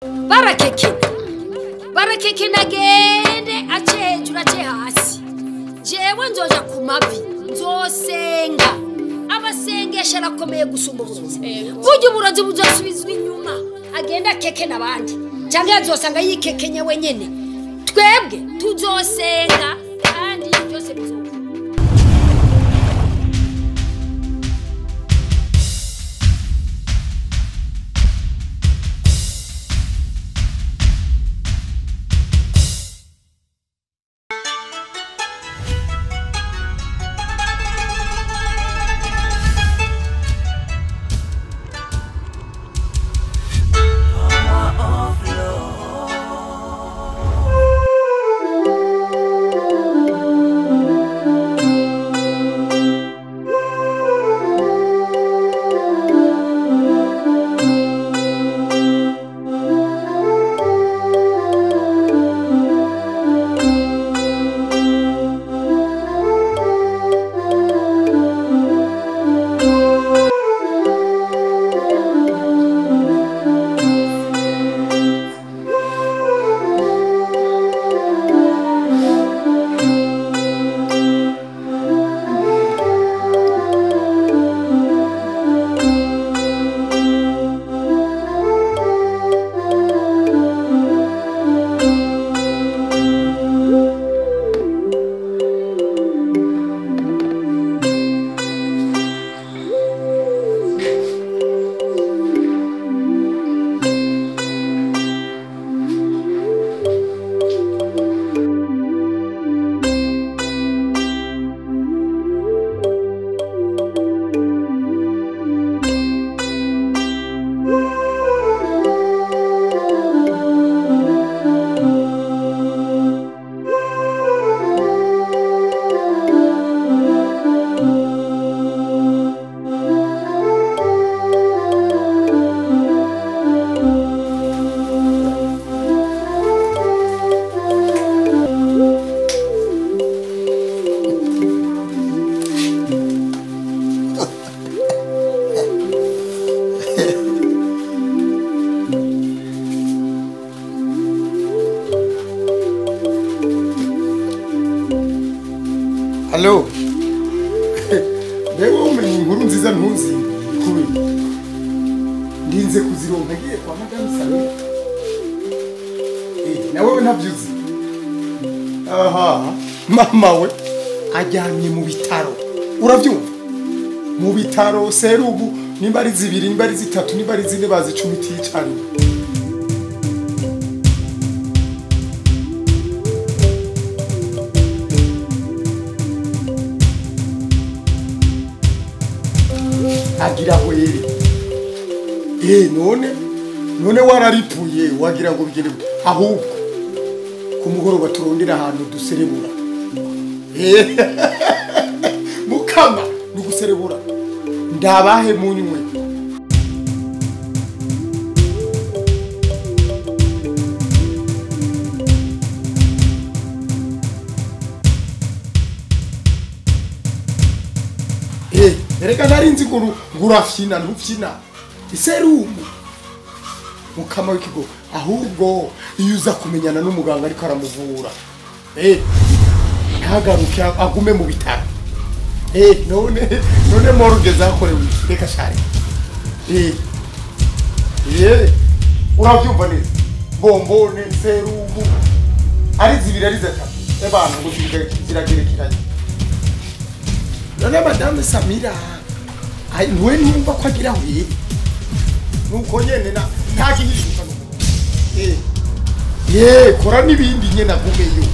Barakekena barakekena agende ace hejuru ace hasi, jewe nzoja ku mavi nzosenga, abasengesha arakomeye gusumba uburozi. Burya uburozi buzosubizwa inyuma, agenda akekena abandi canke azosanga yikekenye wenyene. Twebwe tuzosenga kandi byose bizoba. Halo. Wewe umenye inkuru nziza ntuzi kubera ndinze kuzironka ngiye kwa Madame Samira. Na wewe ntavyuzi. Aha, mama we ajyamye mu bitaro. Uravyumva? Mu bitaro serubu nimba ari zibiri nimba ari zitatu nimba ari zine bazicumitiye cyane. Agira were. None wararipuye wagira ngo bigere ahubwo ku mugoroba turondera ahantu duserebura. Mukama nuguserebura ndabahe munywe. Erega nari nzi ngo ngurafyina ntufyina iserumu mukama w'ikigo, ahubwo iyo uza kumenyana n'umuganga ariko aramuvura ntagaruke agume mu bitaro. None morgue zakorewe reka shari. Uravyumva neza bombone serumu ari zibiri ari zitatu ebana ngo ziragerekeranye. None Madame Samira ai nwe numva ko agira huye nuko nyene na nta kihishuka nuko kora nibindi nyene agumeyo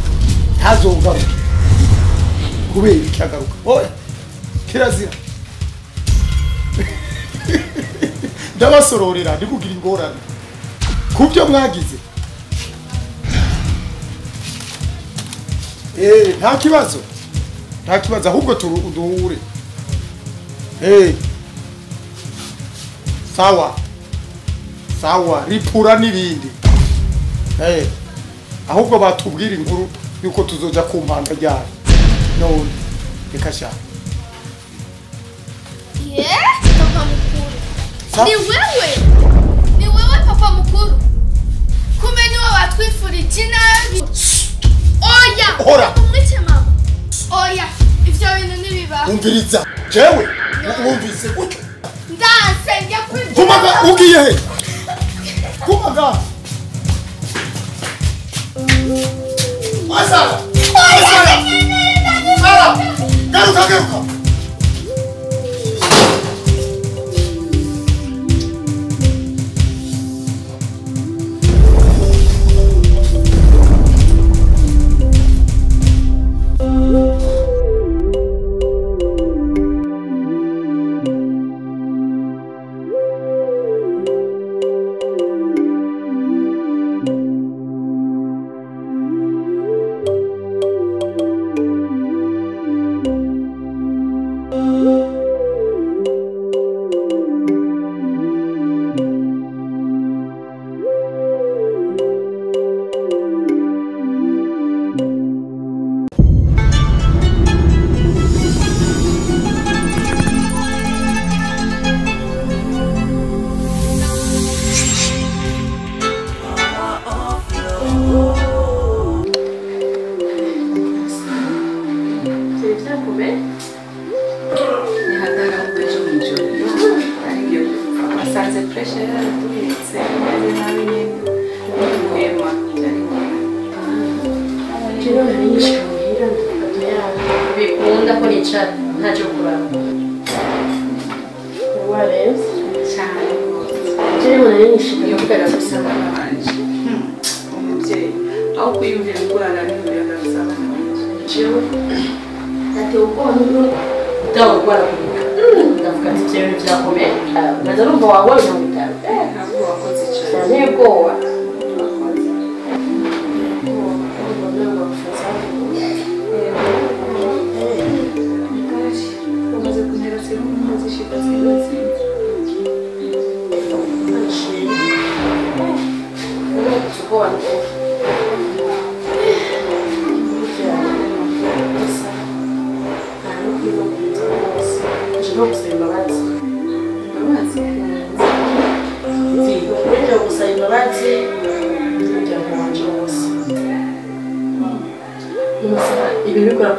ntazongaruka kubera icyagaruka oya kirazira. Ndabasororera ndikugira ingorane kubyo mwagize. Nta kibazo nta kibazo ahubwo duhure. Sawa sawa ripura nibindi. Ahubwo batubwira inkuru yuko tuzoja ku mpanda ryari none reka sha. Papa mukuru. Ni wewe. Ni wewe papa mukuru. Ndakwifurije inabi. Oya. Hora. Umwice mama. Oya, ivyo bintu ntibibaho. Umviriza. Jewe wumvise gutyo. Ndanse njya kwivura. Kumaga ugiye he? Kumaga. Asara. Asara. Sara. Garuka garuka. Bikunda ko nicara ntacyo kuraba. Warenze cyane Jewe nari nishimiye kugara gusa abana. Umubyeyi aho kwiyumvira indwara n'ibyo bisaba. Jewe natewe ubwoba n'ubwo ndawurwara kuruka. Ndavuga ati ibyo bintu byakomeye. Naza numva wabonye mu bitaro. Ntabwo wakoze cyane. Nanteye ubwoba.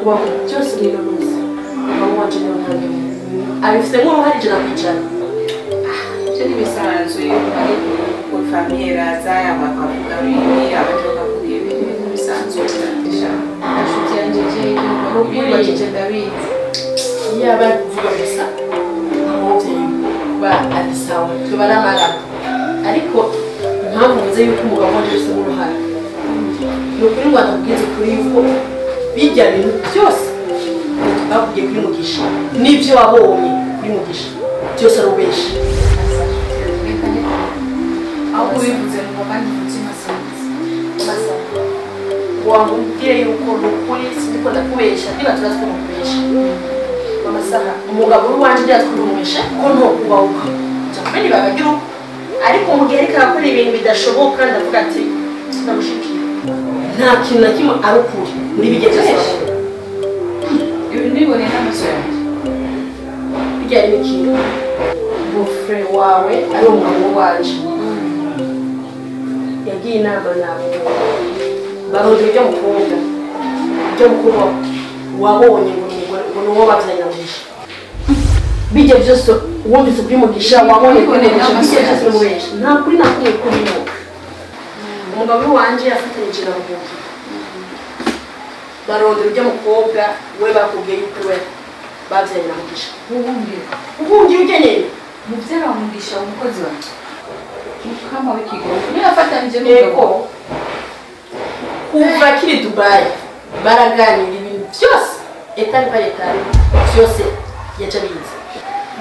Kubaho byose ni munsi mama wanje niyo ntange abifite nk'uruhare 100%. Ibyo ni bisanzwe ari ku famiye raza bakavuga ibi abandi bakavuga ibi ni ibintu bisanzwe inshuti yanjye je ndabizi yaba kuvuga gusa umubyeyi kuba ari sawa tuba ari amaramu ariko impamvu mvuze yuko umugabo wanje afite uruhare ni ukuri ngo atabwize kuri yuko bijya bintu byose bakubwiye kuri Mugisha n'ibyo wabonye kuri Mugisha byose ari ubeshi. Aho ubivuze ngo kandi umutima sinzi masa wamubwire yuko ni ukuri sindiko ndakubesha niba turazi ko mukubesha mama Sara umugabo w'iwanje yatwurumwishe ko ntokubahuka nja babagira uko ariko mu gihe ariko arakora ibintu bidashoboka ndavuga ati ndamushikiye nta kintu na kimwe ari ukuri muri bijya byose. Ibi niboneye n'amaso yanjye. Bijyanye n'ikintu bufre wawe ari umugabo wanje yagiye inama nabo barondera ibyo mukunda ibyo mukunda wabonye ngo ni uwo babyaranye na Mugisha. Bijya byose wumvise kuri Mugisha wabonye kuri Mugisha bijya byose n'umubeshi nta kuri na kumwe kurimo. Umugabo wanje yafatanyije na Mugisha barondera ibyo mukobwa we bakubwiye yuko we babyaranye na Mugisha. Ubuhungiro ugenyeye mubyara wa Mugisha umukozi wanjye mukama w'ikigo niyo yafatanyije n'umugabo kuva kiri Dubai baraganira ibintu byose etari par etari byose yaca bize.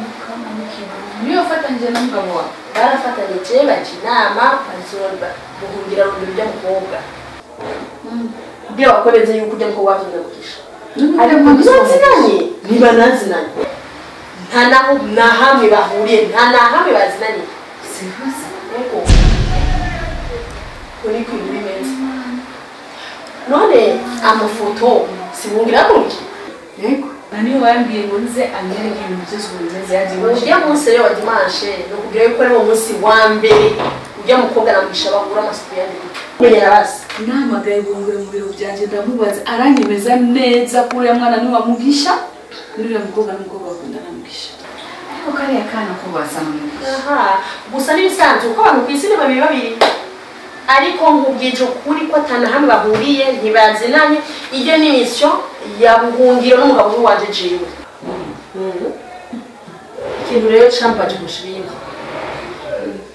Mukama w'ikigo niyo yafatanyije n'umugabo wawe barafatanyije baca inama barizorba buhungira rondera ibyo mukobwa kugira bakomeze yuko ujya mukobwa wabyaranye na Mugisha. Ariko ntibazinanye ntibanazinanye nta naho na hamwe bahuriye nta na hamwe bazinanye. Yego kuri kwibimeze none amafoto sibungira kuki. Yego nani wambwiye ngo nze anyereke ibintu byose uko bimeze yagiye ujya munsi rero wa dimanche no kugira yuko ari wo munsi wa mbere Ujya mukobwa namugisha bagura amasuku yandi. Menyera basi. Nahamagaye Buhungiro mu biro byanje ndamubaza aranyemeza neza ko uriya mwana ni wa Mugisha n'uriya mukobwa n'umukobwa bakundana Mugisha. Ariko kariya kana ko basa na Mugisha. Aha, gusa n'ibisanzwe uko abantu ku isi ni babiri babiri. Ariko nkubwije ukuri ko atana hamwe bahuriye ntibazinanye, iyo ni mission ya Buhungiro n'umugabo wanje jewe. Ikintu rero cambaje gushibindi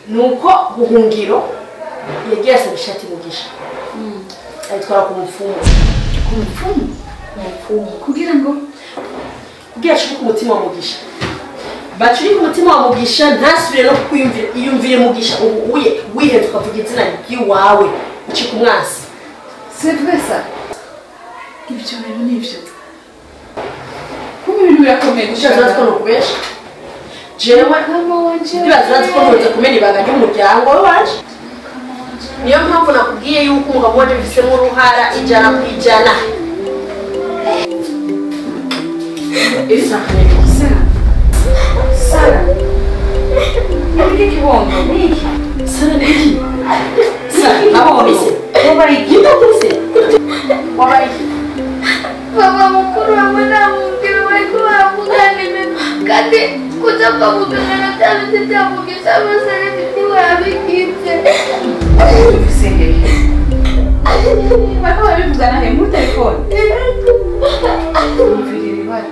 nuko Buhungiro yagiye asaba ishati Mugisha. Ayitwara ku mupfumu. Ku mupfumu? Ku mupfumu. Kugira ngo kugira ashirike umutima wa Mugisha. Bacurike umutima wa Mugisha ntasubire no kwiyumvira, iyumvire Mugisha ubu uye wihenze ukavuga izina ry'iwawe ucika umwansi. C'est vrai ça. Ibyo bintu nivyo. Kuba ibintu birakomeye gushaka ko nukubesha. Jewe ndibaza urazi ko ntuze kumena ibanga ry'umuryango wanje. Niyo mpamvu nakubwiye yuko umugabo wanje bifisemo uruhara 100%. Isa Sara. Niki kibondo niki? Sara niki? Sara nabonye. Wabaye iki? Wabaye iki? Baba mukuru hamwe na Buhungiro bariko baravugana ibintu kandi kuza kwa muganga na bya bindi bya Mugisha byose ntiwabigize. Ufise hehe? Bariko barabivugana he muri telefone? Umvirira ibara.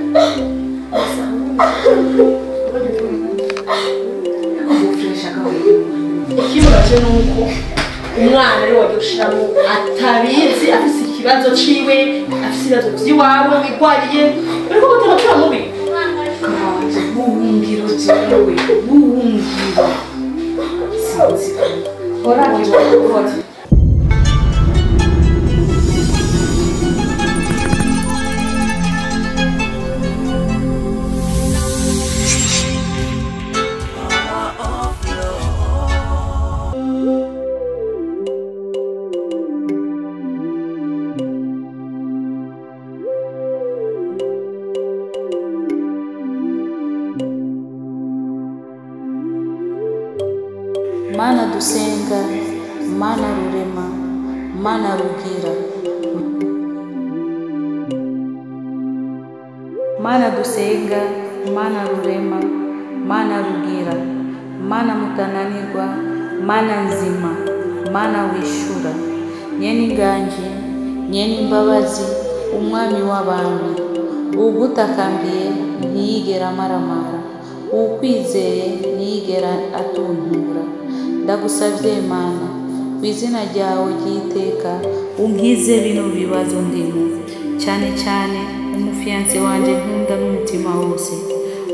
Ikibazo nuko umwana ari wagiye ushiramo atabizi afise ikibazo ciwe afise ibibazo vy'iwawe wigwariye uriko gutera kura mubi. Buhungiro jewe Buhungiro sinzi ora kibondo. Mana dusenga, mana rurema, mana rugira. Mana dusenga, mana rurema, mana rugira. Mana mutananirwa, mana nzima, mana wishura. Nyeni nganji, nyeni mbabazi, umwami w'abami. Ugutakambiye ntiyigera amaramara, ukwizeye ntiyigera atuntura. Ndagusavye Mana, kw'izina ryawe ry'iteka unkize bino bibazo ndimo, cyane cyane umufiyanse wanje nkunda n'umutima wose,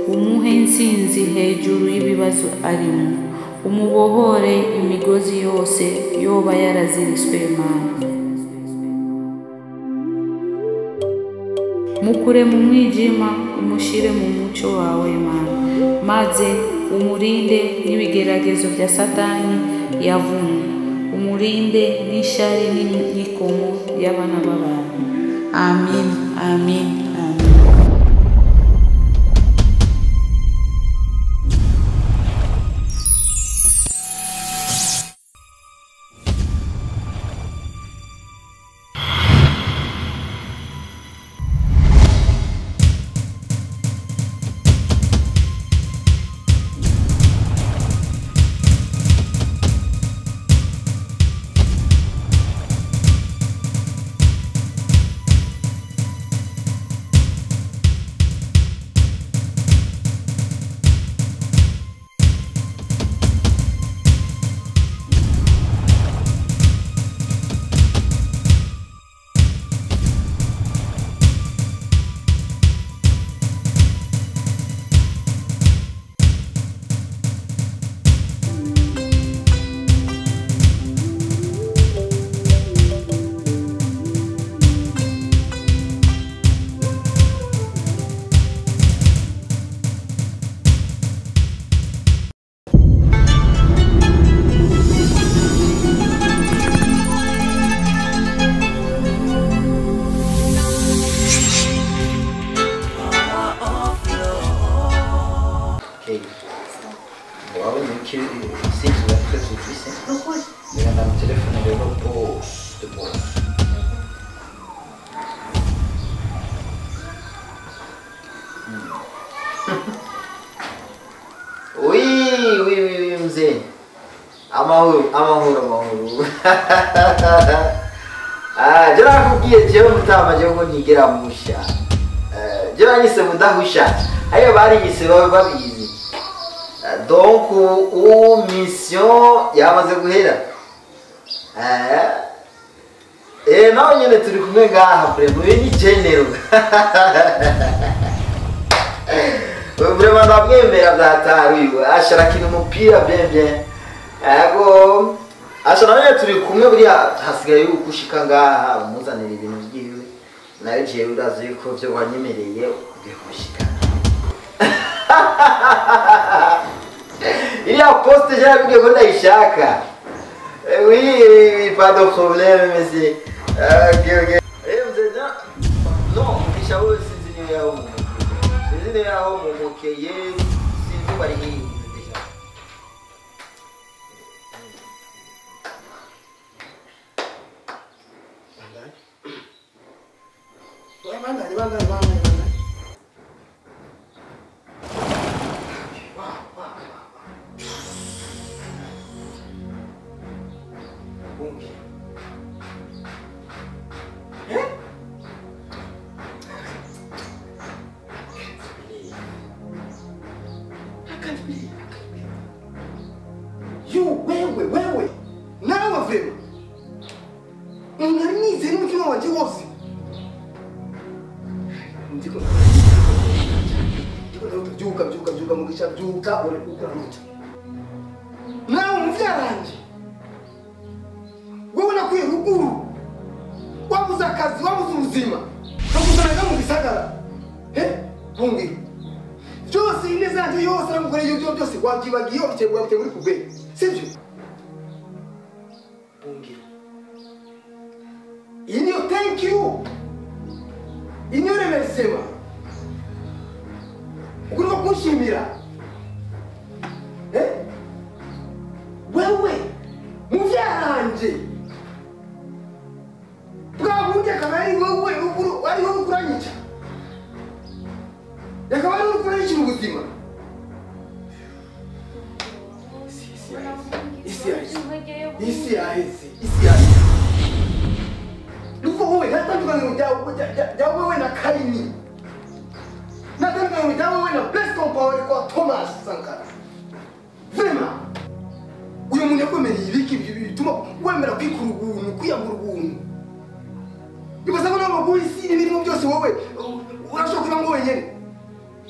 umuhe intsinzi hejuru y'ibibazo arimo, umubohore imigozi yose yoba yaraziriswe Mana. Mukure mu mwijima umushire mu muco wawe Mana, maze umurinde n'ibigeragezo bya Satani yavumye, umurinde n'ishari n'ikomo y'abana b'abantu. Amin, amin, amin. Amahoro, amahoro, amahoro. Ah, je nakubwiye jewe mutama jewe ngo nigera musha. Je banyise mudahusha. Ayo bariyise babe babizi. Donc u mission yamaze guhera. Nawe nyene turi kumwe ngaha vraiment ni general. Vraiment ndamwemera byatariwe. Ashara kina umupira bien bien. Ego ashara nyene turi kumwe buriya hasigaye yuko ushika ngaha umuzanira ibintu byiwe. Nawe jewe urazi yuko byo wanyemereye ugiye kubishikana. Iriya poste je nakubwiye ko ndayishaka. Oui, oui, oui, pas de problème, monsieur. Ok, ok. Eh, vous êtes là? Non, Mugisha wewe sinzi niyo yaho mu. Sinzi niyo yaho mu mukeye, sinzi bari hehe déjà. Bandanye, bandanye, bandanye, bandanye. Bungi. Eh? I can't believe. I can't believe. You, wewe, wewe. Nawe vrema. Unari nizeye n'umutima wanje wose. Ndiko ndiko byuka byuka byuka Mugisha byuka uri kukuranta. Nawe umuvyaranje. Wewe nakwiye ruguru. Wabuze akazi, wabuze ubuzima. Nakuzanaga mu gisagara. Bungi. Byose ineza yanje yose nagukoreye ibyo byose wabyibagiye ubitebwa muri kubwe. Sivyo? Bungi. Inyo thank you. Inyo remersema. Ukuriko kunshimira. Wewe muvyaranje. Bwa akaba ari wowe ari wowe ukuranyica. Akaba ari wowe ukuranyica ubuzima. Isi yaheze. Isi yaheze. Isi yaheze. Nuko wowe ntatandukaniro rya wewe na Kaini. Ntatandukaniro rya wewe na Blaise Compaoré kwa Thomas Sankara. Vraiment. Uyu muntu yakwemereye ibiki bituma wemera kwikura ubuntu, kwiyambura ubuntu. Ibaza ko ntabwo isi n'ibirimo byose wowe urashobora kuba ngo wenyine.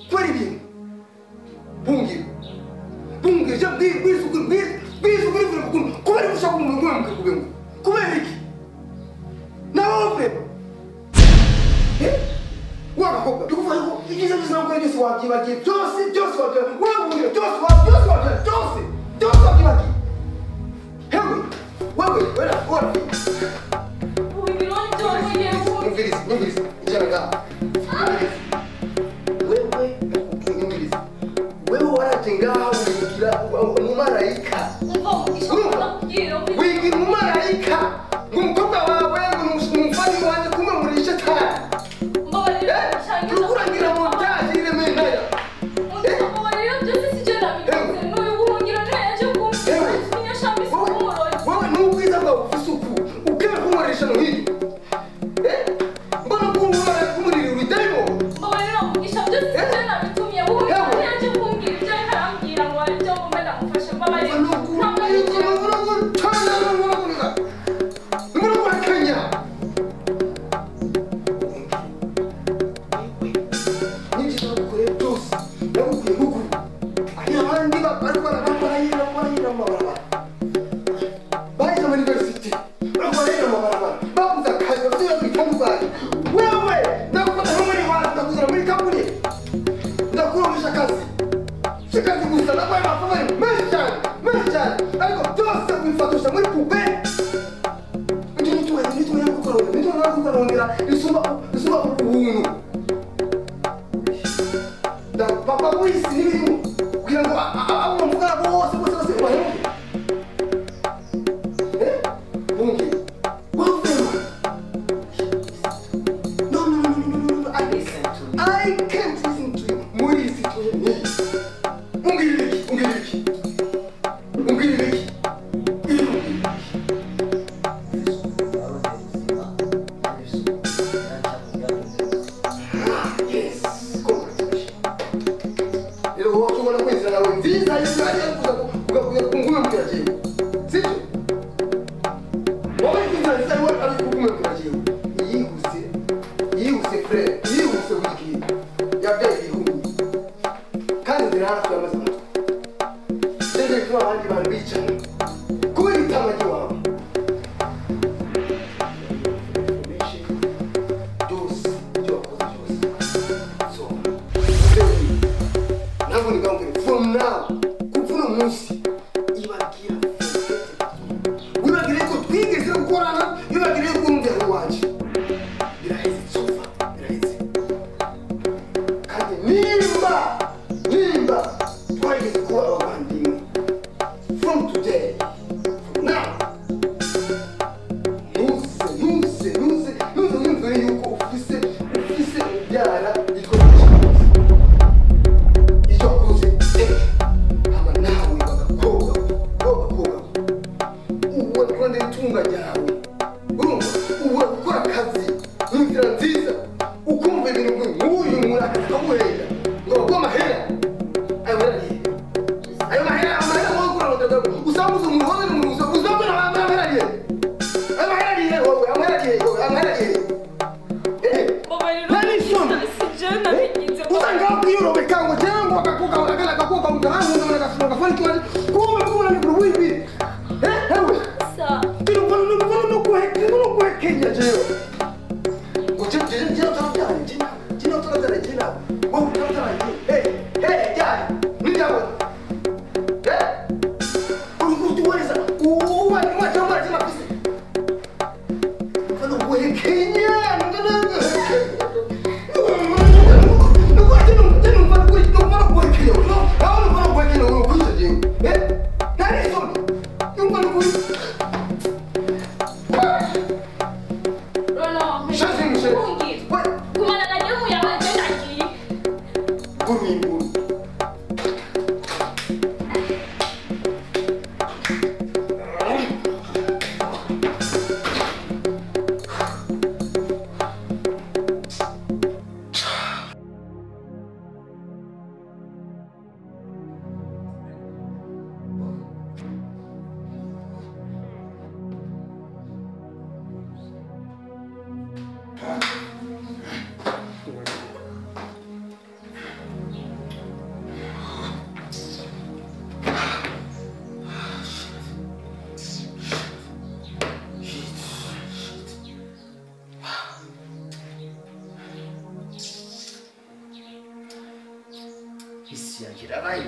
Kubera ibintu. Bungira. Bungira je bwisukuri kubera ushaka umuntu ngo kubera iki? Nawe vrema. Wakakobwa. Ndikuvuga yuko ibyiza byose nagukoreye byose wabyibagiye byose byose wabyibagiye. Wewe bungira byose byose wabyibagiye byose byose wabyibagiye. Hewe wewe wera wera. Nyumviriza, nyumviriza, icara ngaha. Wewe nyumviriza. Wewe waraje ngaha wigira umumarayika. Wigira umumarayika. Umukobwa wawe ngo umufani wanje kumwe muri shetani. Tukurangira mu byaje iremera. Wewe n'ubwiza bwawe ufise uku ukemera kunkoresha nk'iyo. I can't listen to you. Muri situation. Ungiriki, ungiriki. Ungiriki. Izina ryawe urumva ubura gukora akazi mu nzira nziza ukumva ibintu nk'uyu muntu akaguhenda ngo baguhe amahera ayo mahera ari hehe ayo mahera amahera wowe kurarondera usanga uzi umuntu wowe n'umuntu uzabona amahera ari hehe ayo mahera ari hehe wowe amahera ari hehe wowe amahera ari hehe nta n'isoni usanga wakwiyorobeka ngo cyangwa bakakuka akana kakuka utahangu n'agasura gafani kumbe kumbe ni kuruwibi hewe Isi yanjye irabaye.